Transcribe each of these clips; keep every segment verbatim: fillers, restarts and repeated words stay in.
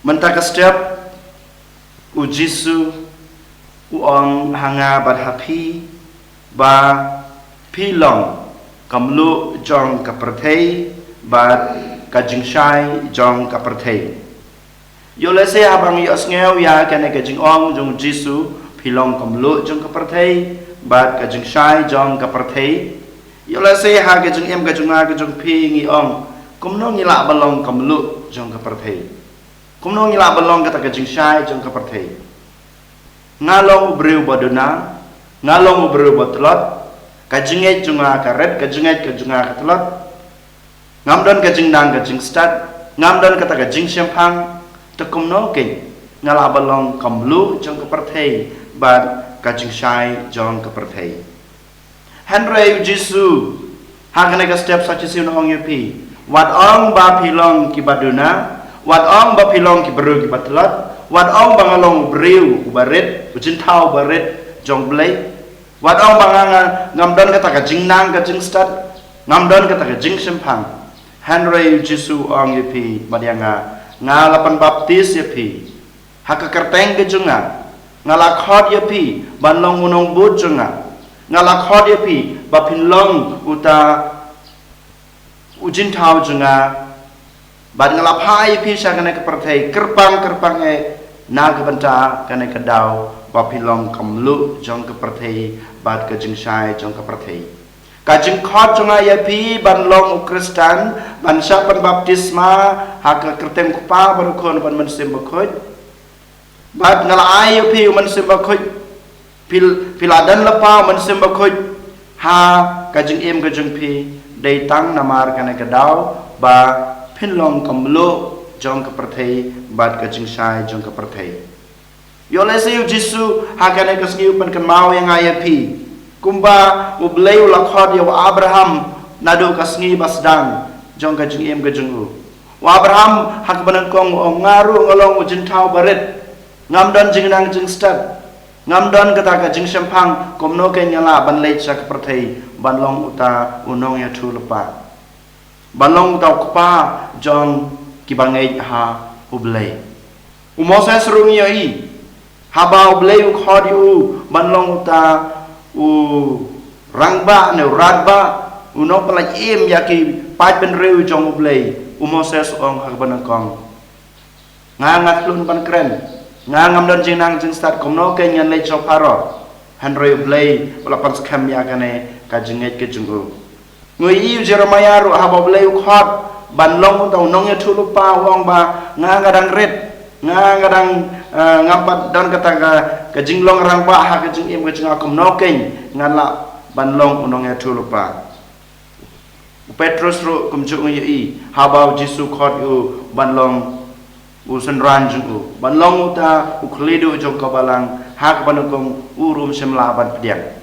Mynta ka step, u Jisu u ong ha nga bad ha phi ba phi long ka mluh jong ka pyrthei bad ka jingshai jong ka pyrthei. Ïoh lehse haba ngi ïohsngew ïa kane ka jingong jong u Jisu, phi long ka mluh jong ka pyrthei bad ka jingshai jong ka pyrthei. Ïoh lehse ha ka jingim ka jong nga ka jong phi ngi ong, kumno ngi lah ban long ka mluh jong ka pyrthei? Kumno ngi lah ban long kata ka jingshai jong ka pyrthei? Nga long u briew ba duna, nga long u briew ba tlot, ka jingngeit jong nga ka rit, ka jingngeit ka jong nga ka tlot. Ngam don ka jingnang ka jingstad, ngam don kata ka jingshemphang, te kumno keiñ nga lah ban long ka mluh jong ka pyrthei bad ka jingshai jong ka pyrthei? Hynrei u Jisu ha kane ka step sa shisien u ong ïa phi, wat ong ba phi long ki ba duna, wat ong ba phi long ki briew ki ba tlot, wat ong ba nga long u briew u ba rit, u jingthaw u ba rit jong Blei, wat ong ba nga, nga ngam don kata ka jingnang ka jingstad, ngam don kata ka jingshemphang. Hynrei u Jisu u ong ïa phi bad ïa nga, nga la pynbaptis ïa phi ha ka kyrteng ka jong nga, nga la khot ïa phi ban long u nongbud jong nga, nga la khot ïa phi ba phin long uta u jingthaw jong nga, bad nga la phah ïa phi sha kane ka pyrthei kyrpang kyrpang eh na ka bynta kane ka daw ba phin long ka mluh jong ka pyrthei bad ka jingshai jong ka pyrthei. Ka jingkhot jong nga ïa phi ban long u Khristan, ban shah pynbaptisma ha ka kyrteng u Kpa bad u Khun bad u Mynsiem Bakhuid. Bad nga la ai ïa phi u Mynsiem Bakhuid, phi, phi la don lypa u Mynsiem Bakhuid ha ka jingim ka jong phi, dei tang namar kane ka daw ba phin long ka mluh jong ka pyrthei bad ka jingshai jong ka pyrthei. Ïoh lehse u Jisu ha kane ka sngi u pynkynmaw ïa nga ïa phi, kumba u Blei u la khot ïa u Abraham naduh ka sngi ba sdang jong ka jingim ka jong u. U Abraham ha kaba nyngkong u ong, nga ruh nga long u jingthaw ba rit, ngam don jingnang jingstad, ngam don kata ka jingshemphang, kumno keiñ nga lah ban leit sha ka pyrthei ban long uta u nongïathuhlypa, ban long uta u kpa jong ki ba ngeit ha u Blei. U Moses ruh ngi ïohi, haba u Blei u khot ïa u ban long uta u rangbah ne u radbah, u nongpynlait im ïa ki paid bynriew jong u Blei, u Moses u ong ha kaba nyngkong, nga nga khlun ban kren, nga ngam don jingnang jingstad, kumno keiñ ngan leit sha u Pharaoh? Hynrei u Blei u la pynskhem ïa kane ka jingngeit ka jong u. Ngi ïohi u Jeremiah ruh haba u Blei u khot ban long uta u nongïathuhlypa u ong ba nga nga dang rit, nga nga dang, eh, ngam pat don kata ka, ka jinglong rangbah ha ka jingim ka jong nga, kumno keiñ ngan lah ban long u nongïathuhlypa? U Petrus ruh kumjuh ngi ïohi, haba u Jisu u khot ïa u ban long u synran jong u, ban long uta u khlieh duh jong ka balang, ha kaba nyngkong u ruh um shym lah ban pdiang.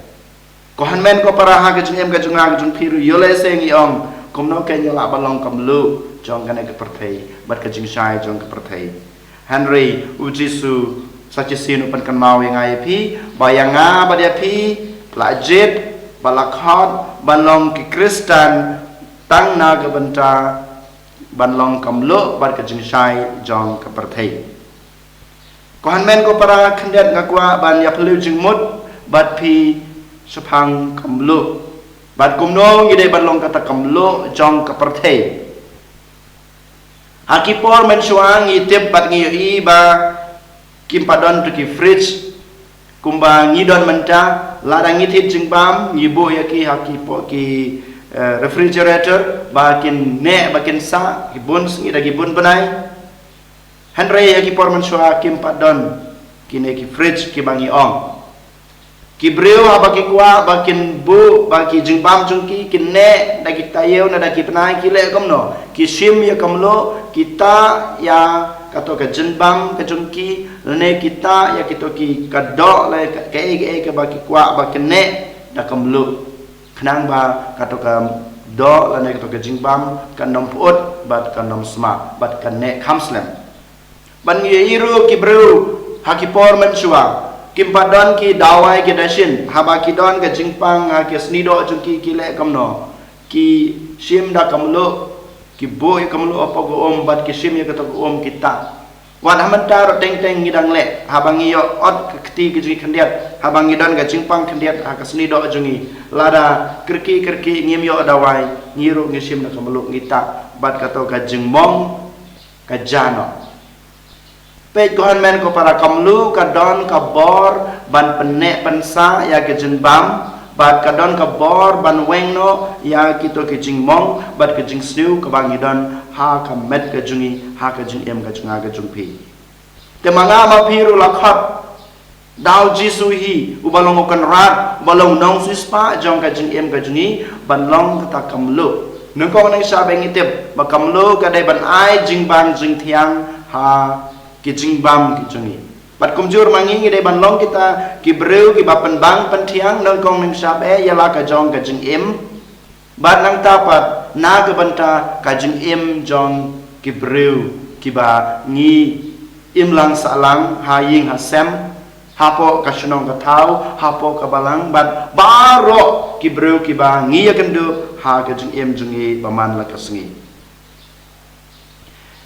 Ko hynmen ko para, ha ka jingim ka jong nga ka jong phi ruh ïoh lehse ngi ong, kumno keiñ nga lah ban long ka mluh jong kane ka pyrthei bad ka jingshai jong ka pyrthei? Hynrei u Jisu sa shisien u pynkynmaw ïa nga ïa phi ba ïa nga bad ïa phi la jied bad la khot ban long ki Khristan tang na ka bynta ban long ka mluh bad ka jingshai jong ka pyrthei. Ko hynmen ko para, khyndiat nga kwah ban ïa phylliew jingmut bad phi shaphang ka mluh bad kumno ngi dei ban long kata ka mluh jong ka pyrthei. Ha ki por mynshuwa ngi tip bad ngi ïohi ba kim pat don tu ki fridge kumba ngi don mynta, lada ngi thied jingbam ngi buh ïa ki ha ki por ki, eh, refrigerator ba kin neh ba kin sah ki bun sngi da ki bun bnai. Hynrei ha ki por mynshuwa kim pat don kine ki fridge kiba ngi ong. Ki briew haba ki kwah ba kin buh ba ki jingbam jong ki kin neh da ki taïew ne da ki bnai, ki leh kumno? Ki shim ïa ka mluh, ki tah ïa kato ka jingbam ka jong ki, lane ki tah ïa kito ki, ka doh lane ka, kaei kaei kaba ki kwah ba kin neh da ka mluh, khnang ba kato ka doh lane kato ka jingbam kan ym pyut bad kan ym sma bad kan neh kham slem. Ban ïohi ruh ki briew ha ki por mynshuwa kim pat don ki dawai ki dashin, haba ki don ka jingpang ha ki snieh doh jong ki, ki leh kumno? Ki shim da ka mluh, ki buh ïa ka mluh hapoh ka um bad ki shim ïa kato ka um ki tah. Wat ha mynta ruh teng teng ngi dang leh, haba ngi ïoh ot ka kti ka jingkhyndiat, haba ngi don ka jingpang khyndiat ha ka snieh doh jong ngi, lada kyrkieh kyrkieh ngim ïoh dawai, ngi ruh ngi shim na ka mluh ngi tah, bad kato ka jingmong ka jia noh. Peit ko hynmen ko para, ka mluh ka don ka bor ban pynneh pynsah ïa ka jingbam, bad ka don ka bor ban weng noh ïa kito ki jingmong bad ka jingsniew kaba ngi don ha ka met ka jong ngi, ha ka jingim ka jong nga ka jong phi. Te ma nga ma phi ruh la khot da u Jisu hi, uba long u Kynrad, uba long u nongsiewspah jong ka jingim ka jong ngi, ban long kata ka mluh. Nyngkong nyngshap ngi tip ba ka mluh ka dei ban ai jingbang jingthiang ha ki jingbam ki jong ngi. Bad kumjuh ma ngi, ngi dei ban long kita ki briew kiba pynbang pynthiang, nyngkong nyngshap ïa la ka jong ka jingim. Bad nangta pat na ka bynta ka jingim jong ki briew kiba ngi im lang sah lang ha ïing ha sem, hapoh ka shnong ka thaw, hapoh ka balang, bad baroh ki briew kiba ngi ïakynduh ha ka jingim jong ngi ba man la ka sngi.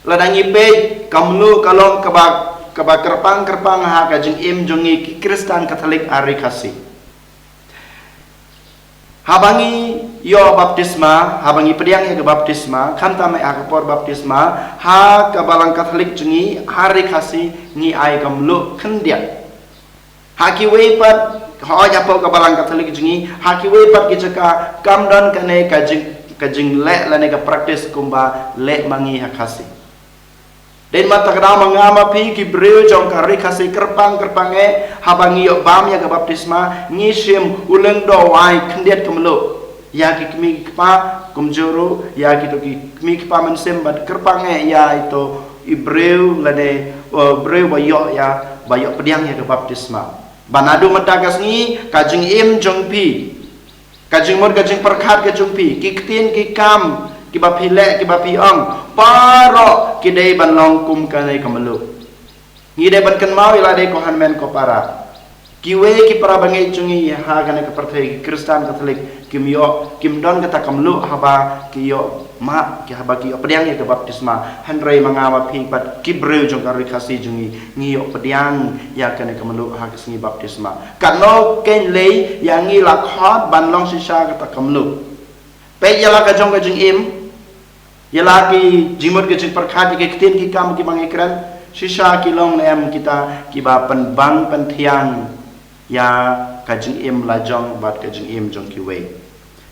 Lada ngi peit, ka mluh ka long kaba, kaba kyrpang kyrpang ha ka jingim jong ngi ki Khristan Katholik Ari Khasi. Haba ngi ïoh baptisma, haba ngi pdiang ïa ka baptisma, khamtam eh ha ka por baptisma, ha ka balang Katholik jong ngi, ha Ri Khasi, ngi ai ka mluh khyndiat. Ha kiwei pat, hooid hapoh ka balang Katholik jong ngi, ha kiwei pat ki jaka, kam don kane ka jing, ka jingleh lane ka practice kumba leh ma ngi ha Khasi. Dei namar kata ka daw ma nga ma phi ki briew jong ka Ri Khasi kyrpang kyrpang eh, haba ngi ïoh bam ïa ka baptisma, ngi shim u lyngdoh wai khyndiat ka mluh ïa ki kmie ki kpa, kumjuh ruh ïa kito ki kmie ki kpa mynsiem, bad kyrpang eh ïa ito i briew lane, uh, briew ba ïoh ïa, ba ïoh pdiang ïa ka baptisma. Ba naduh mynta ka sngi ka jingim jong phi, ka jingmut ka jingpyrkhat ka jong phi, ki ktien ki kam kiba phi leh kiba phi ong, baroh ki dei ban long kum kane ka mluh. Ngi dei ban kynmaw ïa lade ko hynmen ko para. Kiwei ki para bangeit jong ngi ha kane ka pyrthei, ki Khristan Katholik, kim ïoh, kim don kata ka mluh haba ki ïoh mad, ki haba ki ïoh pdiang ïa ka baptisma. Hynrei ma nga ma phi pat ki briew jong ka Ri Khasi jong ngi, ngi ïoh pdiang ïa kane ka mluh ha ka sngi baptisma. Katno kein lei ïa ngi la khot ban long shisha kata ka mluh. Peit ïa la ka jong ka jingim, ïa la ki jingmut ka jingpyrkhat, ïa ki ktien ki kam kiba ngi kren, shisha ki long ne em kita kiba pynbang pynthiang ïa ka jingim la jong bad ka jingim jong kiwei.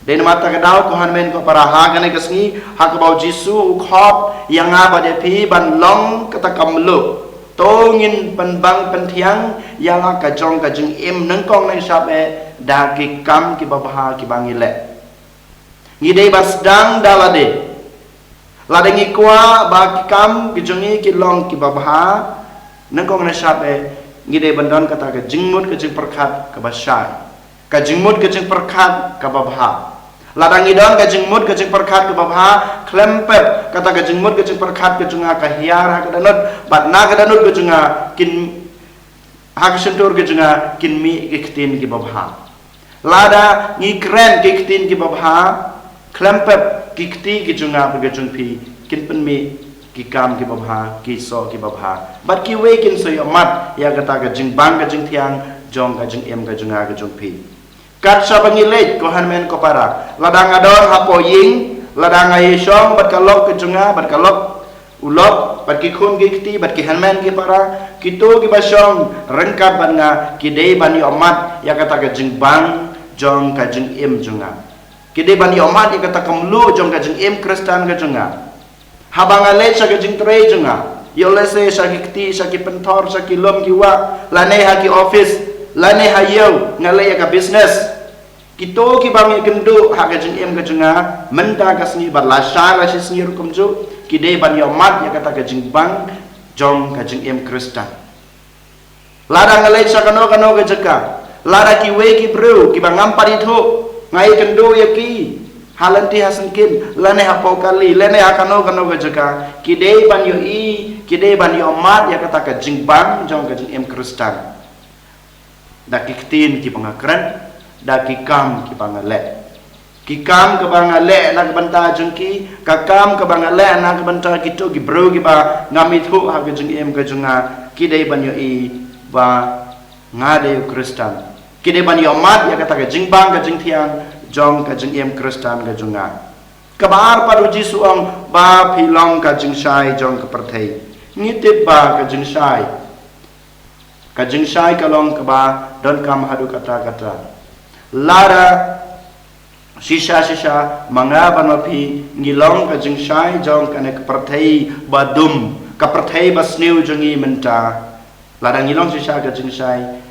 Dei namar kata ka daw ko hynmen ko para, ha kane ka sngi, ha kaba u Jisu u khot ïa nga bad ïa phi ban long kata ka mluh. To ngin pynbang pynthiang ïa la ka jong ka jingim nyngkong nyngshap eh da ki kam kiba bha kiba ngi leh. Ngi dei ban sdang da lade. Lada ngi kwah ba ki kam ki jong ngi ki long kiba bha, nyngkong nyngshap eh, ngi dei ban don kata ka jingmut ka jingpyrkhat kaba shai, ka jingmut ka jingpyrkhat kaba bha. Lada ngi don ka jingmut ka jingpyrkhat kaba bha, khlem pep kata ka jingmut ka jingpyrkhat ka jong nga ka hiar ha ka dohnud, bad na ka dohnud ka jong nga kin, ha ka shyntur ka jong nga kin mih ki ktien kiba bha. Lada ngi kren ki ktien kiba bha, khlem pep ki kti ki jong nga bad ka jong phi kin pynmih ki kam kiba bha, ki soh kiba bha. Bad kiwei kin sa ïoh mad ïa kata ka jingbang ka jingthiang jong ka jingim ka jong nga ka jong phi. Kat shaba ngi leit ko hynmen ko para, lada nga don hapoh ïing, lada nga ïashong bad ka lok ka jong nga, bad ka lok u lok, bad ki khun ki kti, bad ki hynmen ki para, kito kiba shong ryngkat bad nga ki dei ban ïoh mad ïa kata ka jingbang jong ka jingim jong nga. Ki dei ban ïoh mad ïa kata ka mluh jong ka jingim Khristan ka jong nga. Haba nga leit sha ka jingtrei jong nga, ïoh lehse sha ki kti, sha ki pynthor, sha ki lum ki wah, lane ha ki office, lane ha ïew, nga leh ïa ka business. Kito kiba ngi ïakynduh ha ka jingim ka jong nga mynta ka sngi bad lashai la shi sngi ruh kumjuh, ki dei ban ïoh mad ïa kata ka jingbang jong ka jingim Khristan. Lada nga leit sha kano kano ka jaka, lada kiwei ki briew kiba ngam pat ithuh nga ïakynduh ïa ki ha lynti ha syngkien, lane hapoh kali, lane ha kano kano ka jaka, ki dei ban ïohi, ki dei ban ïoh mad ïa kata ka jingbang jong ka jingim Khristan. Da ki ktien kiba nga kren, da ki kam kiba nga leh. Ki kam kaba nga leh na ka bynta jong ki, ka kam kaba nga leh na ka bynta kito ki briew kiba ngam ithuh ha ka jingim ka jong nga, ki dei ban ïohi ba nga dei u Khristan. Ki dei ban ïohmad ïa kata ka jingbang ka jingthiang jong ka jingim Khristan ka jong nga. Kaba ar pat, u Jisu u ong ba phi long ka jingshai jong ka pyrthei. Ngi tip ba ka jingshai, ka jingshai ka long kaba donkam haduh katta katta. Lada shisha shisha ma nga bad ma phi ngi long ka jingshai jong kane ka pyrthei ba dum, ka pyrthei ba sniew jong ngi mynta, lada ngi long shisha ka jingshai,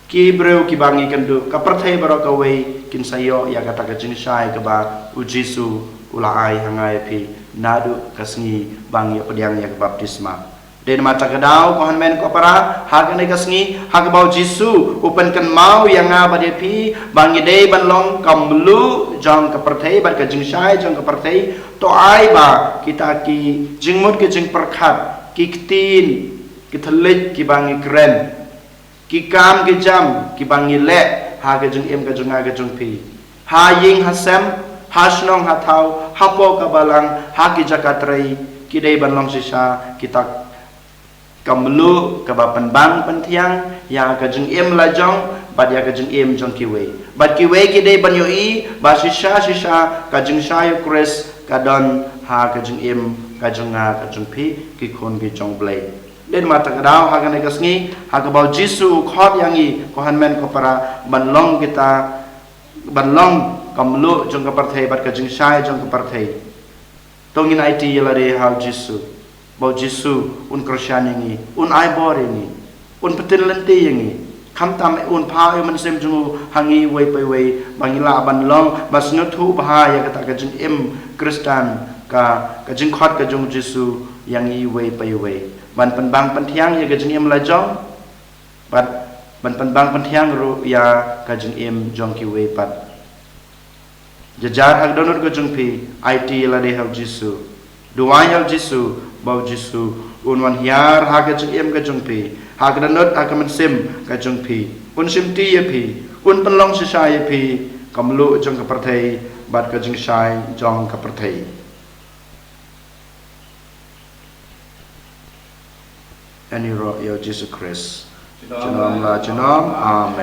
ki briew kiba ngi kynduh, ka pyrthei baroh kawei kin sa ïoh ïa kata ka jingshai kaba u Jisu u la ai ha nga ïa phi naduh ka sngi ba ngi ïa pdiang ïa ka baptisma. Dei namar kata ka daw, ko hynmen ko para, ha kane ka sngi, ha kaba u Jisu u pynkynmaw ïa nga bad ïa phi ba ngi dei ban long ka mluh jong ka pyrthei bad ka jingshai jong ka pyrthei, to ai ba kita ki jingmut ki jingpyrkhat, ki ktien, ki thylliej kiba ngi kren, ki kam ki jam kiba ngi leh ha ka jingim ka jong nga ka jong phi, ha ïing ha sem, ha shnong ha thaw, hapoh ka balang, ha ki jaka trei, ki dei ban long shisha kita ka mluh kaba pynbang pynthiang ïa ka jingim la jong bad ïa ka jingim jong kiwei. Bad kiwei ki dei ban ïohi ba shisha shisha ka jingshai u Khrist ka don ha ka jingim ka jong nga ka jong phi, ki khun ki jong U Blei. Dei namar kata ka daw, ha kane ka sngi, ha kaba u Jisu u khot ïa ngi, ko hynmen ko para, ban long kita, ban long ka mluh jong ka pyrthei bad ka jingshai jong ka pyrthei, to ngin aiti ïa lade ha u Jisu, ba u Jisu un kyrshan ïa ngi, un ai bor ïa ngi, un pynthikna lynti ïa ngi. Khamtam un phah ïa u Mynsiem jong u ha ngi iwei pa iwei, ba ngin lah ban long, ban sngewthuh bha ïa kata ka jingim Khristan, ka, ka jingkhot ka jong u Jisu ïa ngi iwei pa iwei, ban pynbang pynthiang ïa ka jingim la jong, bad ban pynbang pynthiang ruh ïa ka jingim jong kiwei pat. Jynjar ha ka dohnud ka jong phi, aiti ïa lade ha u Jisu. Duwai ïa u Jisu, ba u Jisu un wan hiar ha ka jingim ka jong phi, ha ka dohnud ha ka mynsiem ka jong phi, un shimti ïa phi, un pynlong shisha ïa phi ka mluh jong ka pyrthei bad ka jingshai jong ka pyrthei. Ïaroh ïa u Jisu Khrist. Junom la junom. Amen.